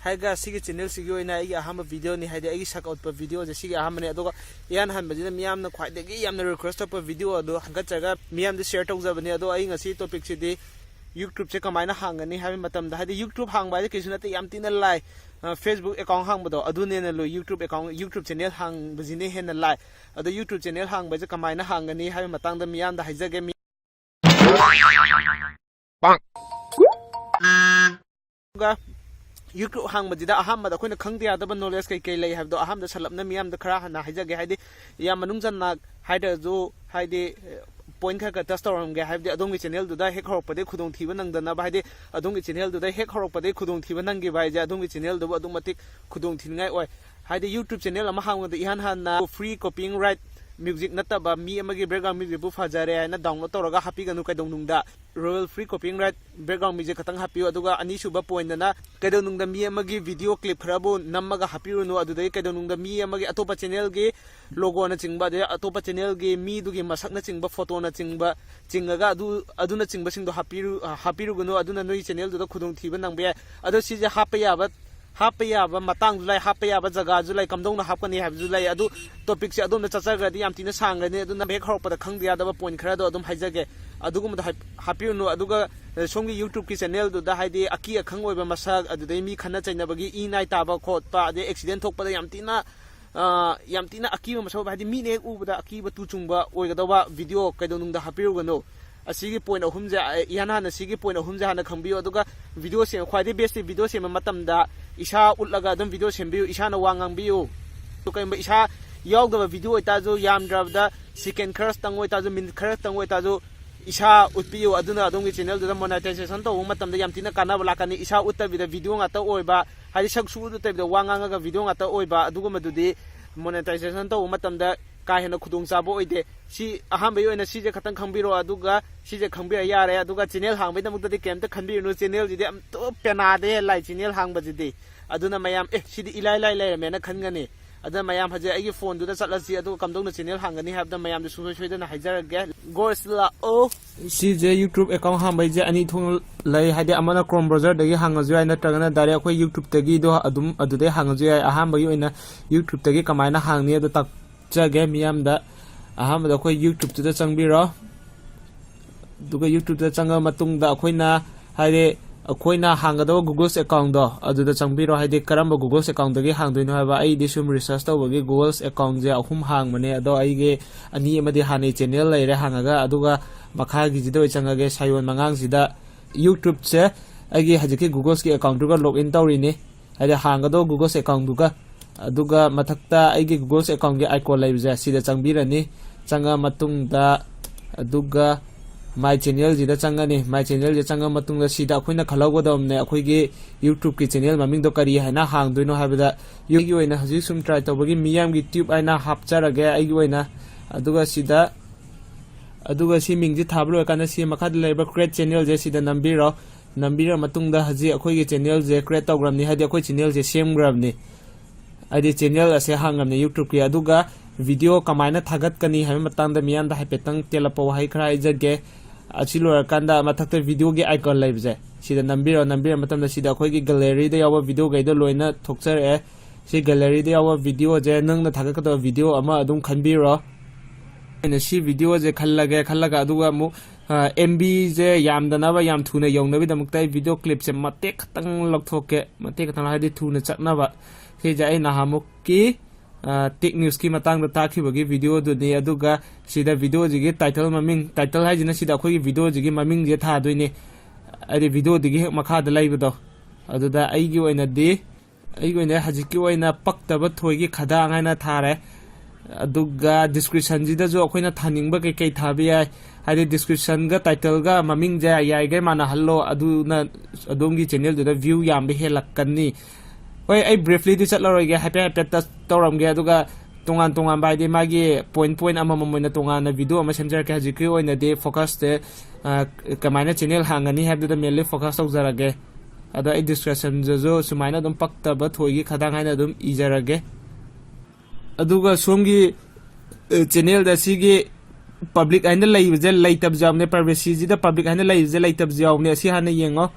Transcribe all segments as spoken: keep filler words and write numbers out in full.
ꯍꯥꯏꯔꯒ ꯁꯤꯒꯤ ꯆꯦꯅꯦꯜꯁꯤꯒꯤ ꯑꯣꯏꯅ ꯑꯩꯒꯤ ꯑꯍꯥꯟꯕ ꯚꯤꯗꯤꯑꯣꯅꯤ, ꯍꯥꯏꯗꯤ ꯑꯩꯒꯤ ꯁꯛ ꯎꯠꯄ ꯚꯤꯗꯤꯑꯣꯁꯦ ꯁꯤꯒꯤ ꯑꯍꯥꯟꯕꯅꯦ꯫ ꯑꯗꯨꯒ ꯏꯍꯥꯟ ꯍꯥꯟꯕꯁꯤꯗ ꯃꯤꯌꯥꯝꯅ ꯈ꯭ꯋꯥꯏꯗꯒꯤ ꯌꯥꯝꯅ ꯔꯤꯀ꯭ꯋꯦꯁ ꯇꯧꯔꯛꯄ ꯚꯤꯗꯤꯑꯣ ꯑꯗꯣ ꯍꯪꯒꯠꯆꯔꯒ ꯃꯤꯌꯥꯝꯗ ꯁꯤꯌꯔ ꯇꯧꯖꯕꯅꯦ꯫ ꯑꯗꯣ ꯑꯩ ꯉꯁꯤ ꯇꯣꯄꯤꯛꯁꯤꯗꯤ YouTubeꯁꯦ ꯀꯃꯥꯏꯅ ꯍꯥꯡꯒꯅꯤ ꯍꯥꯏꯕ ꯃꯇꯝꯗ, ꯍꯥꯏꯗꯤ YouTube ꯍꯥꯡꯕ ꯍꯥꯏꯗꯤ ꯀꯩꯁꯨ ꯅꯠꯇꯦ, ꯌꯥꯝ ꯊꯤꯅ ꯂꯥꯏ꯫ ꯑ, Facebook account ꯍꯥꯡꯕꯗꯣ ꯑꯗꯨꯅ ꯍꯦꯟꯅ ꯂꯨꯏ, YouTube account, YouTube ꯆꯦꯅꯦꯜ ꯍꯥꯡꯕꯁꯤꯅ ꯍꯦꯟꯅ ꯂꯥꯏ꯫ ꯑꯗꯣ YouTube ꯆꯦꯅꯦꯜ ꯍꯥꯡꯕꯁꯦ ꯀꯃꯥꯏꯅ ꯍꯥꯡꯒꯅꯤ ꯍꯥꯏꯕ ꯃꯇꯥꯡꯗ ꯃꯤꯌꯥꯝꯗ ꯍꯥꯏꯖꯒꯦ꯫ ꯃꯤ-, ꯑꯗꯨꯒ YouTube ꯍꯥꯡꯕꯁꯤꯗ ꯑꯍꯥꯟꯕꯗ ꯑꯩꯈꯣꯏꯅ ꯈꯪꯗ ꯌꯥꯗꯕ ꯅꯣꯂꯦꯖ ꯀꯩ ꯀꯩ ꯂꯩ ꯍꯥꯏꯕꯗꯣ ꯑꯍꯥꯟꯕꯗ ꯁꯝꯂꯞꯅ ꯃꯤꯌꯥꯝꯗ ꯈꯔ ꯍꯥꯟꯅ ꯍꯥꯏꯖꯒꯦ꯫ ꯍꯥꯏꯗꯤ ꯌꯥꯝ ꯃꯅꯨꯡ ꯆꯟꯅ ꯍꯥꯏꯗ꯭ꯔꯁꯨ, ꯍꯥꯏꯗꯤ ꯄꯣꯏꯟ ꯈꯔ ꯈꯔ ꯇꯆ ꯇꯧꯔꯝꯒꯦ꯫ ꯍꯥꯏꯕꯗꯤ ꯑꯗꯣꯝꯒꯤ ꯆꯦꯅꯦꯜꯗꯨꯗ ꯍꯦꯛ ꯍꯧꯔꯛꯄꯗꯒꯤ ꯈꯨꯗꯣꯡꯊꯤꯕ ꯅꯪꯗꯅꯕ, ꯍꯥꯏꯗꯤ ꯑꯗꯣꯝꯒꯤ ꯆꯦꯅꯦꯜꯗꯨꯗ ꯍꯦꯛ ꯍꯧꯔꯛꯄꯗꯒꯤ ꯈꯨꯗꯣꯡꯊꯤꯕ ꯅꯪꯈꯤꯕ ꯍꯥꯏꯁꯦ ꯑꯗꯣꯝꯒꯤ ꯆꯦꯅꯦꯜꯗꯨꯕꯨ ꯑꯗꯨꯛ ꯃꯇꯤꯛ ꯈꯨꯗꯣꯡꯊꯤꯅꯤꯡꯉꯥꯏ ꯑꯣꯏ꯫ ꯍꯥꯏꯗꯤ YouTube ꯆꯦꯅꯦꯜ ꯑꯃ ꯍꯥꯡꯕꯗ ꯏꯍꯥꯟ ꯍꯥꯟꯅ free copyright music ꯅꯠꯇꯕ ꯃꯤ ꯑꯃꯒꯤ background musicꯄꯨ ꯐꯖꯔꯦ ꯍꯥꯏꯅ download ꯇꯧꯔꯒ ꯍꯥꯞꯄꯤꯒꯅꯨ ꯀꯩꯗꯧꯅꯨꯡꯗ꯫ Royal free copyright background music ꯈꯛꯇꯪ ꯍꯥꯞꯄꯤꯌꯨ꯫ ꯑꯗꯨꯒ ꯑꯅꯤꯁꯨꯕ ꯄꯣꯏꯟꯗꯅ ꯀꯩꯗꯧꯅꯨꯡꯗ ꯃꯤ ꯑꯃꯒꯤ video clip ꯈꯔꯕꯨ ꯅꯝꯃꯒ ꯍꯥꯞꯄꯤꯔꯨꯅꯨ꯫ ꯑꯗꯨꯗꯒꯤ ꯀꯩꯗꯧꯅꯨꯡꯗ ꯃꯤ ꯑꯃꯒꯤ ꯑꯇꯣꯞꯄ ꯆꯦꯅꯦꯜꯒꯤ ꯂꯣꯒꯣꯅꯆꯤꯡꯕ, ꯑꯗꯩ ꯑꯇꯣꯞꯄ ꯆꯦꯅꯦꯜꯒꯤ ꯃꯤꯗꯨꯒꯤ ꯃꯁꯛꯅꯆꯤꯡꯕ, ꯐꯣꯇꯣꯅꯆꯤꯡꯕ ꯆꯤꯡꯉꯒ ꯑꯗꯨ, ꯑꯗꯨꯅꯆꯤꯡꯕꯁꯤꯡꯗꯣ ꯍꯥꯞꯄꯤꯔꯨ-, ꯍꯥꯞꯄꯤꯔꯨꯒꯅꯨ꯫ ꯑꯗꯨꯅ ꯅꯣꯏ ꯆꯦꯅꯦꯜꯗꯨꯗ ꯈꯨꯗꯣꯡꯊꯤꯕ ꯅꯪꯕ ꯌꯥꯏ꯫ ꯑꯗꯣ ꯁꯤꯁꯦ ꯍꯥꯞꯄ ꯌꯥꯕ, ꯍꯥꯞꯄ ꯌꯥꯕ ꯃꯇꯥꯡꯁꯨ ꯂꯩ, ꯍꯥꯞꯄ ꯌꯥꯕ ꯖꯒꯥꯁꯨ ꯂꯩ, ꯀꯝꯗꯧꯅ ꯍꯥꯞꯀꯅꯤ ꯍꯥꯏꯕꯁꯨ ꯂꯩ꯫ ꯑꯗꯨ ꯇꯣꯄꯤꯛꯁꯦ ꯑꯗꯣꯝꯗ ꯆꯠꯆꯈ꯭ꯔꯗꯤ ꯌꯥꯝ ꯊꯤꯅ ꯁꯥꯡꯈ꯭ꯔꯅꯤ꯫ ꯑꯗꯨꯅ ꯍꯦꯛ ꯍꯧꯔꯛꯄꯗ ꯈꯪꯗ ꯌꯥꯗꯕ ꯄꯣꯏꯟ ꯈꯔꯗꯣ ꯑꯗꯨꯝ ꯍꯥꯏꯖꯒꯦ꯫ ꯑꯗꯨꯒꯨꯝꯕꯗꯣ ꯍꯥꯏ-, ꯍꯥꯞꯄꯤꯔꯨꯅꯨ꯫ ꯑꯗꯨꯒ, ꯑ, ꯁꯣꯝꯒꯤ YouTubeꯀꯤ ꯆꯦꯅꯦꯜꯗꯨꯗ ꯍꯥꯏꯗꯤ ꯑꯀꯤ ꯑꯈꯪ ꯑꯣꯏꯕ ꯃꯁꯛ, ꯑꯗꯨꯗꯩ ꯃꯤ ꯈꯠꯅ ꯆꯩꯅꯕꯒꯤ ꯏ ꯅꯥꯏ ꯇꯥꯕ ꯈꯣꯠꯄ, ꯑꯗꯩ accident ꯊꯣꯛꯄꯗ ꯌꯥꯝ ꯊꯤꯅ, ꯑ, ꯌꯥꯝ ꯊꯤꯅ ꯑꯀꯤꯕ ꯃꯁꯛ ꯎꯕ, ꯍꯥꯏꯗꯤ ꯃꯤꯅ ꯍꯦꯛ ꯎꯕꯗ ꯑꯀꯤꯕ ꯇꯨ ꯆꯨꯡꯕ ꯑꯣꯏꯒꯗꯧꯕ video ꯀꯩꯗꯧꯅꯨꯡꯗ ꯍꯥꯞꯄꯤꯔꯨꯒꯅꯨ꯫ ꯑꯁꯤꯒꯤ ꯄꯣꯏꯟ ꯑꯍꯨꯝꯁꯦ, ꯑ, ꯏꯍꯥꯟ ꯍꯥꯟꯅ ꯁꯤꯒꯤ ꯄꯣꯏꯟ ꯑꯍꯨꯝꯁꯦ ꯍꯥꯟꯅ ꯈꯪꯕꯤꯌꯨ꯫ ꯑꯗꯨꯒ video ꯁꯦꯝ-, ꯈ꯭ꯋꯥꯏꯗꯒꯤ best video ꯁꯦꯝꯕ ꯃꯇꯝꯗ ꯏꯁꯥ ꯎꯠꯂꯒ ꯑꯗꯨꯝ video ꯁꯦꯝꯕꯤꯌꯨ, ꯏꯁꯥꯅ ꯋꯥ ꯉꯥꯡꯕꯤꯌꯨ꯫ ꯑꯗꯨ ꯀꯩꯒꯨꯝꯕ ꯏꯁꯥ ꯌꯥꯎꯗꯕ video ꯑꯣꯏꯇꯥꯔꯁꯨ, ꯌꯥꯝꯗ꯭ꯔꯕꯗ second ꯈꯔꯇꯪ ꯑꯣꯏꯇꯥꯔꯁꯨ, minute ꯈꯔꯇꯪ ꯑꯣꯏꯇꯥꯔꯁꯨ, ꯏꯁꯥ ꯎꯠꯄꯤꯌꯨ꯫ ꯑꯗꯨꯅ ꯑꯗꯣꯝꯒꯤ channelꯗꯨꯗ monetization ꯇꯧꯕ ꯃꯇꯝꯗ ꯌꯥꯝ ꯊꯤꯅ ꯀꯥꯟꯅꯕ ꯂꯥꯛꯀꯅꯤ꯫ ꯏꯁꯥ ꯎꯠꯇꯕꯤꯗ video ꯉꯥꯛꯇ ꯑꯣꯏꯕ, ꯍꯥꯏꯗꯤ ꯁꯛ ꯁꯨꯛꯎꯠ ꯎꯠꯇꯕꯤꯗ ꯋꯥ ꯉꯥꯡꯉꯒ video ꯉꯥꯛꯇ ꯑꯣꯏꯕ, ꯑꯗꯨꯒꯨꯝꯕꯗꯨꯗꯤ monetization ꯇꯧꯕ ꯃꯇꯝꯗ ꯀꯥ ꯍꯦꯟꯅ ꯈꯨꯗꯣꯡꯆꯥꯕ ꯑꯣꯏꯗꯦ꯫ ꯁꯤ ꯑꯍꯥꯟꯕꯒꯤ ꯑꯣꯏꯅ ꯁꯤꯁꯦ ꯈꯛꯇꯪ ꯈꯪꯕꯤꯔꯣ, ꯑꯗꯨꯒ ꯁꯤꯁꯦ ꯈꯪꯕꯤꯔ ꯌꯥꯔꯦ꯫ ꯑꯗꯨꯒ channel ꯍꯥꯡꯕꯒꯤꯗꯃꯛꯇꯗꯤ ꯀꯩꯝꯇ ꯈꯟꯕꯤꯔꯨꯅꯨ, channelꯁꯤꯗꯤ ꯑꯝꯇ ꯄꯦꯅꯥꯗ ꯍꯦꯜꯂꯥꯏ channel ꯍꯥꯡꯕꯁꯤꯗꯤ꯫ ꯑꯗꯨꯅ ꯃꯌꯥꯝ, "ꯑꯦ, ꯁꯤꯗꯤ ꯏꯂꯥꯏ ꯂꯥꯏ ꯂꯩꯔꯝꯃꯦꯅ" ꯈꯟꯒꯅꯤ꯫ ꯑꯗ ꯃꯌꯥꯝ ꯍꯧꯖꯤꯛ ꯑꯩꯒꯤ ꯐꯣꯟꯗꯨꯗ ꯆꯠꯂꯁꯤ, ꯑꯗꯨꯒ ꯀꯝꯗꯧꯅ ꯆꯦꯅꯦꯜ ꯍꯥꯡꯒꯅꯤ ꯍꯥꯏꯕꯗ ꯃꯌꯥꯝꯗ ꯁꯨꯡꯁꯣꯏ ꯁꯣꯏꯗꯅ ꯍꯥꯏꯖꯔꯒꯦ꯫ ꯒꯣꯔꯁ ꯂꯥꯛꯑꯣ꯫ ꯁꯤꯁꯦ YouTube account ꯍꯥꯡꯕꯩꯁꯦ ꯑꯅꯤ ꯊꯣꯛꯅ ꯂꯩ, ꯍꯥꯏꯗꯤ ꯑꯃꯅ Chrome browserꯗꯒꯤ ꯍꯥꯡꯉꯁꯨ ꯌꯥꯏ, ꯅꯠꯇ꯭ꯔꯒꯅ direct ꯑꯩꯈꯣꯏ YouTubeꯇꯒꯤꯗꯣ ꯑꯗꯨꯝ ꯑꯗꯨꯗꯩ ꯍꯥꯡꯉꯁꯨ ꯌꯥꯏ꯫ ꯑꯍꯥꯟꯕꯒꯤ ꯑꯣꯏꯅ YouTubeꯇꯒꯤ ꯀꯃꯥꯏꯅ ꯍꯥꯡꯅꯤ ꯑꯗꯣ ꯇꯥꯛꯆꯒꯦ ꯃꯤꯌꯥꯝꯗ꯫ ꯑꯍꯥꯟꯕꯗ ꯑꯩꯈꯣꯏ YouTubeꯇꯨꯗ ꯆꯪꯕꯤꯔꯣ꯫ ꯑꯗꯨꯒ YouTubeꯇ ꯆꯪꯉ ꯃꯇꯨꯡꯗ ꯑꯩꯈꯣꯏꯅ, ꯍꯥꯏꯗꯤ, ꯑꯩꯈꯣꯏꯅ ꯍꯥꯡꯒꯗꯕ Google's accountꯗꯣ ꯑꯗꯨꯗ ꯆꯪꯕꯤꯔꯣ꯫ ꯍꯥꯏꯗꯤ ꯀꯔꯝꯕ Google's accountꯗꯒꯤ ꯍꯥꯡꯗꯣꯏꯅꯣ ꯍꯥꯏꯕ ꯑꯩꯗꯤ ꯁꯨꯝ research ꯇꯧꯕꯒꯤ Google's accountꯁꯦ ꯑꯍꯨꯝ ꯍꯥꯡꯕꯅꯦ꯫ ꯑꯗꯣ ꯑꯩꯒꯤ ꯑꯅꯤ ꯑꯃꯗꯤ ꯍꯥꯟꯅꯩ ꯆꯦꯅꯦꯜ ꯂꯩꯔꯦ ꯍꯥꯡꯉꯒ, ꯑꯗꯨꯒ ꯃꯈꯥꯒꯤꯁꯤꯗ ꯑꯣꯏ ꯆꯪꯉꯒꯦ꯫ ꯁꯥꯌꯣꯟ ꯃꯉꯥꯡꯁꯤꯗ YouTubeꯁꯦ ꯑꯩꯒꯤ ꯍꯧꯖꯤꯛꯀꯤ Googleꯁꯀꯤ accountꯗꯨꯒ log in ꯇꯧꯔꯤꯅꯤ, ꯍꯥꯏꯗꯤ ꯍꯥꯡꯒꯗꯧꯕ Google's accountꯗꯨꯒ꯫ ꯑꯗꯨꯒ ꯃꯊꯛꯇ ꯑꯩꯒꯤ Google's accountꯒꯤ icon ꯂꯩꯕꯁꯦ ꯁꯤꯗ ꯆꯪꯕꯤꯔꯅꯤ꯫ ꯆꯪꯉ ꯃꯇꯨꯡꯗ, ꯑꯗꯨꯒ My Channelꯁꯤꯗ ꯆꯪꯉꯅꯤ꯫ My Channelꯁꯤꯗ ꯆꯪꯉ ꯃꯇꯨꯡꯗ ꯁꯤꯗ ꯑꯩꯈꯣꯏꯅ ꯈꯜꯍꯧꯒꯗꯕꯅꯦ, ꯑꯩꯈꯣꯏꯒꯤ YouTubeꯀꯤ ꯆꯦꯅꯦꯜ ꯃꯃꯤꯡꯗꯣ ꯀꯔꯤ ꯍꯥꯏꯅ ꯍꯥꯡꯗꯣꯏꯅꯣ ꯍꯥꯏꯕꯗ꯫ ꯑꯩꯒꯤ ꯑꯣꯏꯅ ꯍꯧꯖꯤꯛ ꯁꯨꯝ try ꯇꯧꯕꯒꯤ ꯃꯤꯌꯥꯝꯒꯤ tube ꯍꯥꯏꯅ ꯍꯥꯞꯆꯔꯒꯦ ꯑꯩꯒꯤ ꯑꯣꯏꯅ꯫ ꯑꯗꯨꯒ ꯁꯤꯗ, ꯑꯗꯨꯒ ꯁꯤ ꯃꯤꯡꯁꯤ ꯊꯥꯕ ꯂꯣꯏꯔꯀꯥꯟꯗ ꯁꯤ ꯃꯈꯥꯗ ꯂꯩꯔꯤꯕ Create Channelꯁꯦ ꯁꯤꯗ ꯅꯝꯕꯤꯔꯣ꯫ ꯅꯝꯕꯤꯔ ꯃꯇꯨꯡꯗ ꯍꯧꯖꯤꯛ ꯑꯩꯈꯣꯏꯒꯤ ꯆꯦꯅꯦꯜꯁꯦ create ꯇꯧꯈ꯭ꯔꯕꯅꯤ, ꯍꯥꯏꯗꯤ ꯑꯩꯈꯣꯏ ꯆꯦꯅꯦꯜꯁꯦ ꯁꯦꯝꯈ꯭ꯔꯕꯅꯤ, ꯍꯥꯏꯗꯤ ꯆꯦꯅꯦꯜ ꯑꯁꯦ ꯍꯥꯡꯉꯕꯅꯤ YouTubeꯀꯤ꯫ ꯑꯗꯨꯒ video ꯀꯃꯥꯏꯅ ꯊꯥꯒꯠꯀꯅꯤ ꯍꯥꯏꯕ ꯃꯇꯥꯡꯗ ꯃꯤꯌꯥꯝꯗ ꯍꯥꯏꯐꯦꯠꯇꯪ ꯇꯦꯜꯂꯞꯄ ꯋꯥꯍꯩ ꯈꯔ ꯍꯥꯏꯖꯒꯦ꯫ ꯑꯁꯤ ꯂꯣꯏꯔꯀꯥꯟꯗ ꯃꯊꯛꯇ videoꯒꯤ icon ꯂꯩꯕꯁꯦ ꯁꯤꯗ ꯅꯝꯕꯤꯔꯣ꯫ ꯅꯝꯕꯤꯔ ꯃꯇꯝꯗ ꯁꯤꯗ ꯑꯩꯈꯣꯏꯒꯤ galleryꯗ ꯌꯥꯎꯕ videoꯈꯩꯗꯣ ꯂꯣꯏꯅ ꯊꯣꯛꯆꯔꯛꯑꯦ꯫ ꯁꯤ galleryꯗ ꯌꯥꯎꯕ videoꯁꯦ ꯅꯪꯅ ꯊꯥꯒꯠꯀꯗꯕ video ꯑꯃ ꯑꯗꯨꯝ ꯈꯟꯕꯤꯔꯣ꯫ ꯑꯩꯅ ꯁꯤ videoꯁꯦ ꯈꯜꯂꯒꯦ, ꯈꯜꯂꯒ ꯑꯗꯨꯒ ꯑꯃꯨꯛ, ꯑ, MBꯁꯦ ꯌꯥꯝꯗꯅꯕ, ꯌꯥꯝ ꯊꯨꯅ ꯌꯧꯅꯕꯒꯤꯗꯃꯛꯇ ꯑꯩ video clipꯁꯦ ꯃꯇꯦꯛ ꯈꯛꯇꯪ ꯂꯧꯊꯣꯛꯀꯦ, ꯃꯇꯦꯛ ꯈꯛꯇꯪ, ꯍꯥꯏꯗꯤ ꯊꯨꯅ ꯆꯠꯅꯕ꯫ ꯁꯤꯁꯦ ꯑꯩ ꯅꯍꯥꯟꯃꯨꯛꯀꯤ, ꯑ, tech newsꯀꯤ ꯃꯇꯥꯡꯗ ꯇꯥꯛꯈꯤꯕꯒꯤ videoꯗꯨꯅꯤ꯫ ꯑꯗꯨꯒ ꯁꯤꯗ videoꯁꯤꯒꯤ title ꯃꯃꯤꯡ, title ꯍꯥꯏꯁꯤꯅ ꯁꯤꯗ ꯑꯩꯈꯣꯏꯒꯤ videoꯁꯤꯒꯤ ꯃꯃꯤꯡꯁꯦ ꯊꯥꯗꯣꯏꯅꯤ, ꯍꯥꯏꯗꯤ videoꯗꯨꯒꯤ ꯍꯦꯛ ꯃꯈꯥꯗ ꯂꯩꯕꯗꯣ꯫ ꯑꯗꯨꯗ ꯑꯩꯒꯤ ꯑꯣꯏꯅꯗꯤ, ꯑꯩꯒꯤ ꯑꯣꯏꯅ ꯍꯧꯖꯤꯛꯀꯤ ꯑꯣꯏꯅ ꯄꯛꯇꯕ ꯊꯣꯏꯒꯤ ꯈꯗꯥꯡ ꯍꯥꯏꯅ ꯊꯥꯔꯦ꯫ ꯑꯗꯨꯒ descriptionꯁꯤꯗꯁꯨ ꯑꯩꯈꯣꯏꯅ ꯊꯥꯅꯤꯡꯕ ꯀꯩꯀꯩ ꯊꯥꯕ ꯌꯥꯏ, ꯍꯥꯏꯗꯤ descriptionꯒ titleꯒ ꯃꯃꯤꯡꯁꯦ ꯌꯥꯔꯤꯈꯩ ꯃꯥꯟꯅꯍꯜꯂꯣ, ꯑꯗꯨꯅ ꯑꯗꯣꯝꯒꯤ channelꯗꯨꯗ view ꯌꯥꯝꯕ ꯍꯦꯜꯂꯛꯀꯅꯤ꯫ ꯍꯣꯏ, ꯑꯩ brieflyꯗꯤ ꯆꯠꯂꯔꯣꯏꯒꯦ, ꯍꯥꯏꯐꯦꯠ ꯍꯥꯏꯐꯦꯠꯇ ꯇꯧꯔꯝꯒꯦ꯫ ꯑꯗꯨꯒ ꯇꯣꯉꯥꯟ ꯇꯣꯉꯥꯟꯕ, ꯍꯥꯏꯗꯤ ꯃꯥꯒꯤ point point ꯑꯃꯃꯝ ꯑꯣꯏꯅ ꯇꯣꯉꯥꯟꯅ video ꯑꯃ ꯁꯦꯝꯖꯔꯛꯀꯦ꯫ ꯍꯧꯖꯤꯛꯀꯤ ꯑꯣꯏꯅꯗꯤ focusꯁꯦ, ꯑ, ꯀꯃꯥꯏꯅ channel ꯍꯥꯡꯒꯅꯤ ꯍꯥꯏꯕꯗꯨꯗ mainly focus ꯇꯧꯖꯔꯒꯦ꯫ ꯑꯗꯣ ꯑꯩ descriptionꯗꯁꯨ ꯁꯨꯃꯥꯏꯅ ꯑꯗꯨꯝ ꯄꯛꯇꯕ ꯊꯣꯏꯒꯤ ꯈꯗꯥꯡ ꯍꯥꯏꯅ ꯑꯗꯨꯝ ꯏꯖꯔꯒꯦ꯫ ꯑꯗꯨꯒ ꯁꯣꯝꯒꯤ ꯆꯦꯅꯦꯜꯗ ꯁꯤꯒꯤ ꯄꯕ꯭ꯂꯤꯛ ꯍꯥꯏꯅ ꯂꯩꯕꯁꯦ ꯂꯩꯇꯕꯁꯨ ꯌꯥꯎꯕꯅꯦ, ꯄ꯭ꯔꯥꯏꯚꯦꯁꯤꯁꯤꯗ ꯄꯕ꯭ꯂꯤꯛ ꯍꯥꯏꯅ ꯂꯩꯕꯁꯦ ꯂꯩꯇꯕꯁꯨ ꯌꯥꯎꯕꯅꯦ꯫ ꯑꯁꯤ ꯍꯥꯟꯅ ꯌꯦꯡꯉꯣ꯫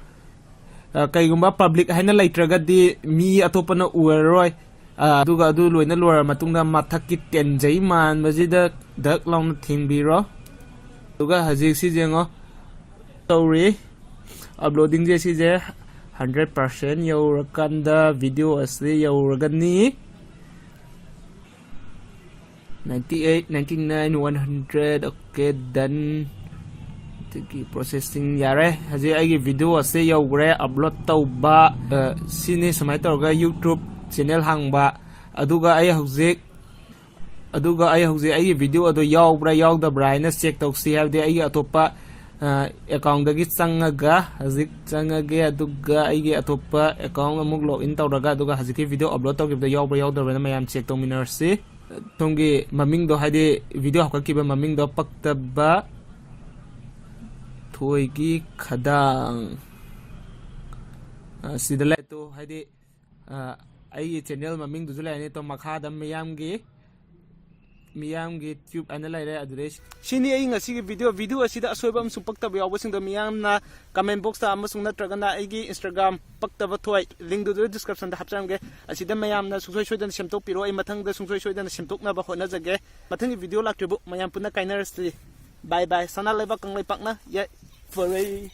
ꯑ, ꯀꯩꯒꯨꯝꯕ ꯄꯕ꯭ꯂꯤꯛ ꯍꯥꯏꯅ ꯂꯩꯇ꯭ꯔꯒꯗꯤ ꯃꯤ ꯑꯇꯣꯞꯄꯅ ꯎꯔꯔꯣꯏ꯫ ꯑ, ꯑꯗꯨꯒ ꯑꯗꯨ ꯂꯣꯏꯅ ꯂꯣꯏꯔ ꯃꯇꯨꯡꯗ ꯃꯊꯛꯀꯤ ꯇꯦꯟꯖꯩ ꯃꯥꯟꯕꯁꯤꯗ ꯗꯛ ꯂꯥꯎꯅ ꯊꯤꯡꯕꯤꯔꯣ꯫ ꯑꯗꯨꯒ ꯍꯧꯖꯤꯛ ꯁꯤ ꯌꯦꯡꯉꯣ, ꯇꯧꯔꯤ꯫ ꯑꯞꯂꯣꯗꯤꯡꯁꯦ ꯁꯤꯁꯦ ꯍꯟꯗ꯭ꯔꯦꯠ ꯄꯥꯔꯁꯦꯟ ꯌꯧꯔꯀꯥꯟꯗ ꯚꯤꯗꯤꯑꯣ ꯑꯁꯤ ꯌꯧꯔꯒꯅꯤ꯫ Ninety eight, ninety nine, one hundred, okay, done. ꯑꯗꯒꯤ ꯄ꯭ꯔꯣꯁꯦꯁꯤꯡ ꯌꯥꯔꯦ꯫ ꯍꯧꯖꯤꯛ ꯑꯩꯒꯤ ꯚꯤꯗꯤꯑꯣ ꯑꯁꯦ ꯌꯧꯈ꯭ꯔꯦ ꯑꯞꯂꯣꯗ ꯇꯧꯕ꯫ ꯑ, ꯁꯤꯅꯤ ꯁꯨꯃꯥꯏꯅ ꯇꯧꯔꯒ ꯌꯨꯇ꯭ꯌꯨꯕ ꯆꯦꯅꯦꯜ ꯍꯥꯡꯕ꯫ ꯑꯗꯨꯒ ꯑꯩ ꯍꯧꯖꯤꯛ, ꯑꯗꯨꯒ ꯑꯩ ꯍꯧꯖꯤꯛ ꯑꯩꯒꯤ ꯚꯤꯗꯤꯑꯣ ꯑꯗꯣ ꯌꯥꯎꯕ꯭ꯔꯥ ꯌꯥꯎꯗꯕ꯭ꯔꯥ ꯍꯥꯏꯅ ꯆꯦꯛ ꯇꯧꯁꯤ, ꯍꯥꯏꯕꯗꯤ ꯑꯩꯒꯤ ꯑꯇꯣꯞꯄ, ꯑ, ꯑꯦꯀꯥꯎꯟꯗꯒꯤ ꯆꯪꯉꯒ, ꯍꯧꯖꯤꯛ ꯆꯪꯉꯒꯦ, ꯑꯗꯨꯒ ꯑꯩꯒꯤ ꯑꯇꯣꯞꯄ ꯑꯦꯀꯥꯎꯟ ꯑꯃꯨꯛ ꯂꯣꯒ ꯏꯟ ꯇꯧꯔꯒ, ꯑꯗꯨꯒ ꯍꯧꯖꯤꯛꯀꯤ ꯚꯤꯗꯤꯑꯣ ꯑꯞꯂꯣꯗ ꯇꯧꯈꯤꯕꯗꯣ ꯌꯥꯎꯕ꯭ꯔꯥ ꯌꯥꯎꯗꯕ꯭ꯔꯥꯅ ꯃꯌꯥꯝ ꯆꯦꯛ ꯇꯧꯃꯤꯟꯅꯔꯁꯤ꯫ ꯁꯣꯝꯒꯤ ꯃꯃꯤꯡꯗꯣ, ꯍꯥꯏꯗꯤ ꯚꯤꯗꯤꯑꯣ ꯍꯥꯞꯀꯠꯈꯤꯕ ꯃꯃꯤꯡꯗꯣ ꯄꯛꯇꯕ ꯊꯣꯏꯒꯤ ꯈꯗꯥꯡ꯫ ꯑ, ꯁꯤꯗ ꯂꯩ꯫ ꯇꯣ, ꯍꯥꯏꯗꯤ, ꯑ, ꯑꯩꯒꯤ ꯆꯦꯅꯦꯜ ꯃꯃꯤꯡꯗꯨꯁꯨ ꯂꯩꯔꯅꯤ꯫ ꯇꯣ, ꯃꯈꯥꯗ ꯃꯤꯌꯥꯝꯒꯤ, ꯃꯤꯌꯥꯝꯒꯤ ꯇ꯭ꯌꯨꯕ ꯍꯥꯏꯅ ꯂꯩꯔꯦ꯫ ꯑꯗꯨꯗꯩ ꯁꯤꯅꯤ ꯑꯩ ꯉꯁꯤꯒꯤ ꯚꯤꯗꯤꯑꯣ꯫ ꯚꯤꯗꯤꯑꯣ ꯑꯁꯤꯗ ꯑꯁꯣꯏꯕ ꯑꯃꯁꯨꯡ ꯄꯛꯇꯕ ꯌꯥꯎꯕꯁꯤꯡꯗꯣ ꯃꯤꯌꯥꯝꯅ ꯀꯃꯦꯟ ꯕꯣꯛꯁꯇ ꯑꯃꯁꯨꯡ ꯅꯠꯇ꯭ꯔꯒꯅ ꯑꯩꯒꯤ ꯏꯟꯁꯇꯥꯒ꯭ꯔꯥꯝ ꯄꯛꯇꯕ ꯊꯣꯏ ꯂꯤꯡꯗꯨꯗ ꯗꯤꯁꯀ꯭ꯔꯤꯞꯁꯟꯗ ꯍꯥꯞꯆꯔꯝꯒꯦ꯫ ꯑꯁꯤꯗ ꯃꯌꯥꯝꯅ ꯁꯨꯡꯁꯣꯏ ꯁꯣꯏꯗꯅ ꯁꯦꯝꯗꯣꯛꯄꯤꯔꯣ꯫ ꯑꯩ ꯃꯊꯪꯗ ꯁꯨꯡꯁꯣꯏ ꯁꯣꯏꯗꯅ ꯁꯦꯝꯗꯣꯛꯅꯕ ꯍꯣꯠꯅꯖꯒꯦ꯫ ꯃꯊꯪꯒꯤ ꯚꯤꯗꯤꯑꯣ ꯂꯥꯛꯇ꯭ꯔꯤꯕꯨ ꯃꯌꯥꯝ ꯄꯨꯟꯅ ꯀꯥꯏꯅꯔꯁꯤ꯫ ꯕꯥꯏ ꯕꯥꯏ꯫ ꯁꯅꯥ ꯂꯩꯕꯥꯛ ꯀꯪꯂꯩꯄꯥꯛꯅ ꯌꯥꯏꯐꯔꯦ꯫